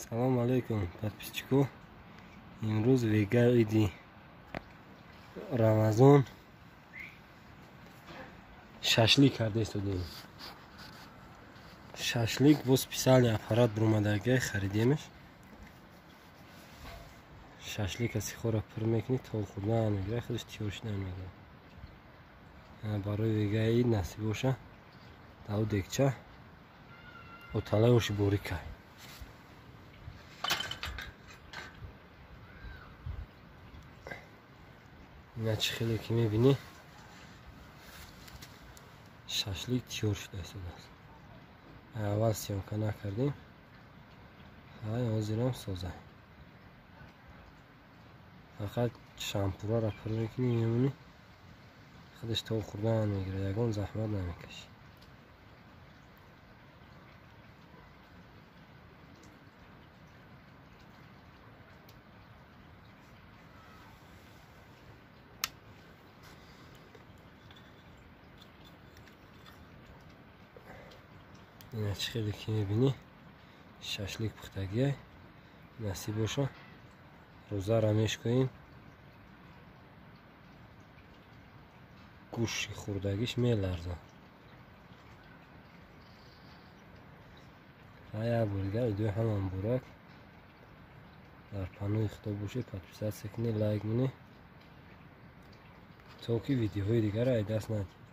Салом алейкум, подписчико. Имрӯз вега иди Рамазон шашлик карда истодем. Шашлик бо специальный аппарат бурумадагия харидемеш. Шашлика сихора пур мекунӣ, то хӯрдан мегирад, худаш тиёр шудан мегирад. Барои вегаи ид насиб боша, дау дегча оталаи оши борикай. Ина чӣ хеле ки мебинӣ, шашлик тиёр шуда истодааст. Аввал съёмка накардем, ҳай ҳозирам созай. Фақат шампураро пур мекунӣ, мемонӣ, худаш то хӯрдан мегирад, ягон заҳмат намекашӣ. Ина чӣ хеле ки мебинӣ, шашлик пухтагиай. Насиб боша, рӯзаро мешкоем, гӯшти хӯрдагиш меларзад. Як бор дигар видеои ҳама муборак. Дар паноҳи Худо бошед, подписаться кунед, лайк монед, то ки видеоҳои дигарро аз даст надиҳед.